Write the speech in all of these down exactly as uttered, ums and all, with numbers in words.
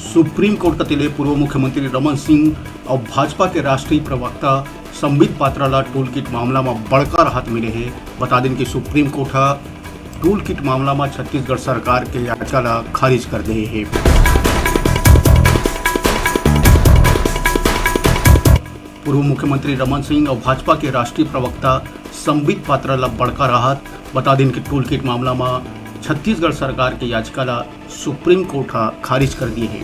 Supreme court कति ले पूर्व मुख्यमंत्री रमन सिंह अउ भाजपा के राष्ट्रीय प्रवक्ता संबित पात्रा ला टूल किट मामला म बड़का राहत मिले हे। बता दिन कि सुप्रीम कोर्ट ह टूल किट मामला म छत्तीसगढ़ सरकार के याचिका ला खारिज कर दे हे। पूर्व मुख्यमंत्री रमन सिंह अउ भाजपा के राष्ट्रीय प्रवक्ता संबित पात्रा ला बड़का राहत। बता दिन कि टूल किट मामला म छत्तीसगढ़ सरकार के याचिका ला सुप्रीम कोर्ट ह खारिज कर दिए हे।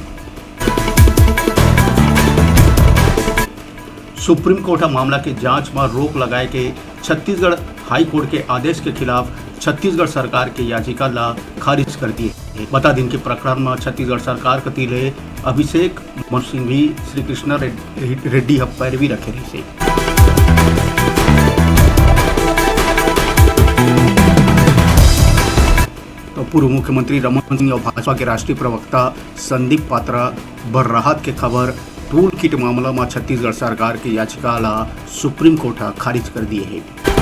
सुप्रीम कोर्ट ह मामला के जांच म रोक लगाए के छत्तीसगढ़ हाई कोर्ट के आदेश के खिलाफ छत्तीसगढ़ सरकार के याचिका ला खारिज कर दिए हे। बता दिन कि प्रकरण म छत्तीसगढ़ सरकार कति ले अभिषेक मनु सिंघवी, श्री कृष्णा रेड-, रेड्डी ह पैरवी रखे रहिस हे। तो पूर्व मुख्यमंत्री रमन सिंह अउ भाजपा के राष्ट्रीय प्रवक्ता संदीप पात्रा बर राहत के खबर, टूल किट मामला म छत्तीसगढ़ सरकार के याचिका ला सुप्रीम कोर्ट ह खारिज कर दिए हे।